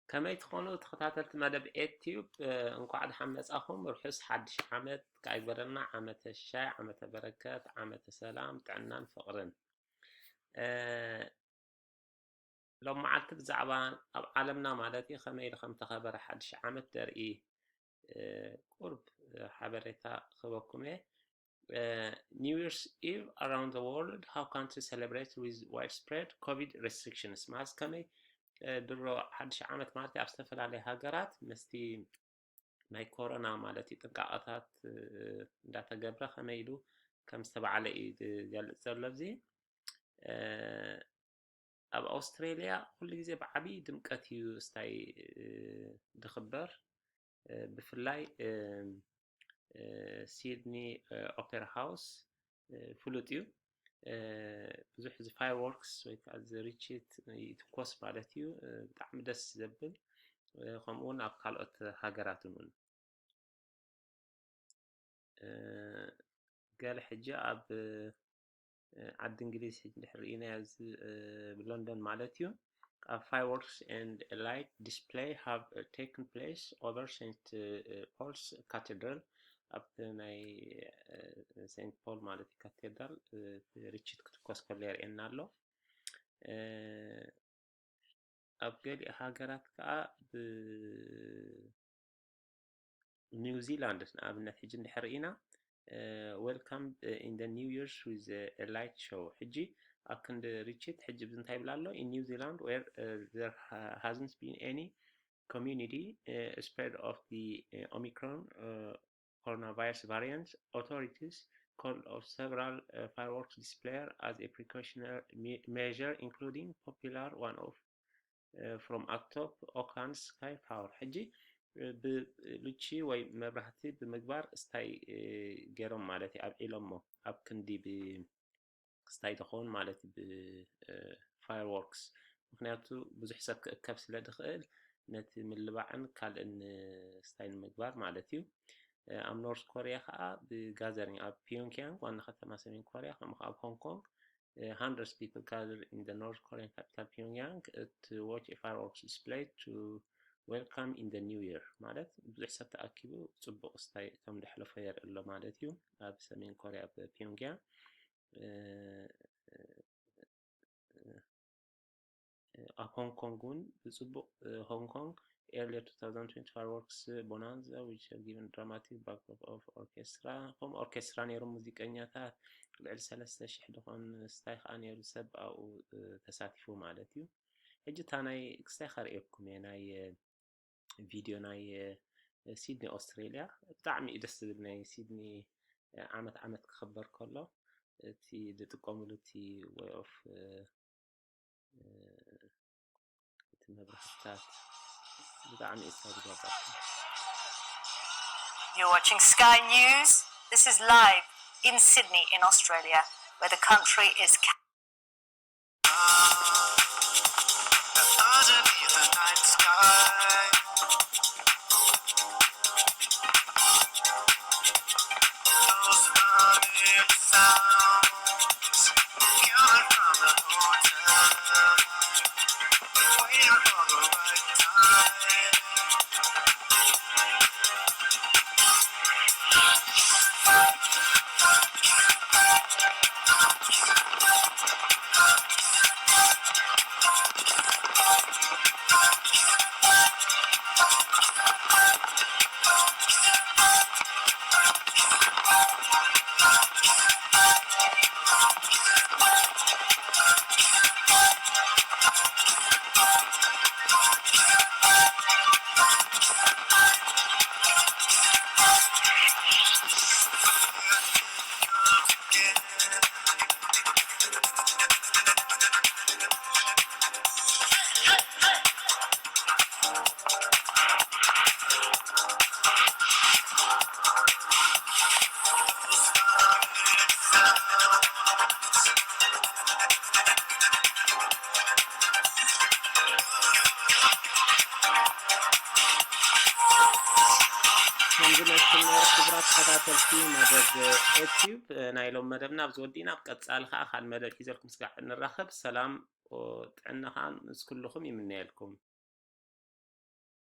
ከመይ ትኾኑ ተኸታተልቲ መደብ ኤትዩብ? እንኳዕ ደሓን መጻኹም። ርሑስ ሓድሽ ዓመት ከኣ ይግበረልና። ዓመተ ሽሻይ፣ ዓመተ በረከት፣ ዓመተ ሰላም፣ ጥዕናን ፍቕርን። ሎመዓልቲ ብዛዕባ ኣብ ዓለምና ማለት እዩ ከመይ ኢሉ ከም ተኸበረ ሓድሽ ዓመት ዘርኢ ቁርብ ሓበሬታ ክህበኩም እየ። New Year's Eve around the world, how countries celebrate with widespread ኮቪድ restrictions። ማለት ከመይ ድሮ ሓድሽ ዓመት ማለት ኣብ ዝተፈላለየ ሃገራት ምስቲ ናይ ኮሮና ማለት እዩ ጥንቃቐታት እንዳተገብረ ከመይ ኢሉ ከም ዝተባዕለ እዩ ዝገልጽ ዘሎ። እዚ ኣብ ኣውስትሬልያ ኩሉ ግዜ ብዓብዪ ድምቀት እዩ ስታይ ዝኽበር። ብፍላይ ሲድኒ ኦፔራ ሃውስ ፍሉጥ እዩ። ብዙሕ እዚ ፋየርወርክስ ወይ ከዓ እዚ ርችት ይትኮስ ማለት እዩ። ብጣዕሚ ደስ ዘብል፣ ከምኡ እውን ኣብ ካልኦት ሃገራት እውን። ገለ ሕጂ ኣብ ዓዲ እንግሊዝ ሕጂ እንድሕር ርኢና ኣብዚ ብሎንደን ማለት እዩ ኣብ fireworks and light display have taken place over Saint Paul's Cathedral። ኣብቲ ናይ ሴንት ፖል ማለት እዩ ካቴድራል ርችት ክትኮስ ከሎ የርእየና ኣሎ። ኣብ ገሊኡ ሃገራት ከዓ ብ ኒውዚላንድ ንኣብነት ሕጂ እንድሕር ርኢና welcome in the New Year's with a light show። ሕጂ ኣብ ክንዲ ርችት ሕጂ ብዚ እንታይ ይብል ኣሎ? In New Zealand where there hasn't been any community spread of the Omicron coronavirus variant, authorities called off several fireworks display as a precautionary measure, including popular one of from atop Auckland Sky Power። ሕጂ ብልቺ ወይ መብራህቲ ብምግባር ስታይ ገይሮም ማለት እዩ ኣብዒሎሞ ኣብ ክንዲ ስታይ ተኸውን ማለት እዩ ብፋየርወርክስ። ምክንያቱ ብዙሕ ሰብ ክእከብ ስለ ዝኽእል ነቲ ምልባዕን ካልእን ስታይ ንምግባር ማለት እዩ። ኣብ ኖርት ኮሪያ ከዓ ብጋዘሪንግ ኣብ ፒዮንግያንግ ዋና ከተማ ሰሜን ኮሪያ ከምኡ ከዓ ኣብ ሆንግ ኮንግ hundreds people gather in the North Korean capital Pyongyang to watch a fireworks display to welcome in the new year። ማለት ብዙሕ ሰብ ተኣኪቡ ጽቡቕ ስታይ ከም ደሕለፎ የርኢ ኣሎ ማለት እዩ። ኣብ ሰሜን ኮርያ ኣብ ፒዮንግያንግ ኣብ ሆንግ ኮንግ እውን ብጽቡቕ ሆንግ ኮንግ earlier two thousand twenty fireworks bonanza which have given dramatic backdrop of orchestra። ከም ኦርኬስትራ ነይሮም ሙዚቀኛታት ልዕሊ ሰለስተ ሽሕ ዝኾን ስታይ ከዓ ነይሩ ሰብ ኣብኡ ተሳቲፉ ማለት እዩ። ሕጂ እታ ናይ ክስታይ ከርእየኩም እየ ናይ ቪድዮ ናይ ሲድኒ ኦስትሬልያ ብጣዕሚ እዩ ደስ ዝብል። ናይ ሲድኒ ዓመት ዓመት ክኽበር ከሎ እቲ ዝጥቀምሉ እቲ way of እቲ መብራህትታት ብጣዕሚ እዩ ዝገርም። You're watching Sky News. This is live in Sydney in Australia, where the country is ከምዚ ናይ ክቡራት ተኸታተልቲ መደብ ኤትዩብ ናይ ሎም መደብና ኣብዚ ወዲእና። ኣብ ቀጻሊ ከዓ ካልእ መደብ ሒዘልኩም ስጋዕ እንራኸብ። ሰላም ጥዕና ከዓ ምስ ኩልኹም ይምነየልኩም።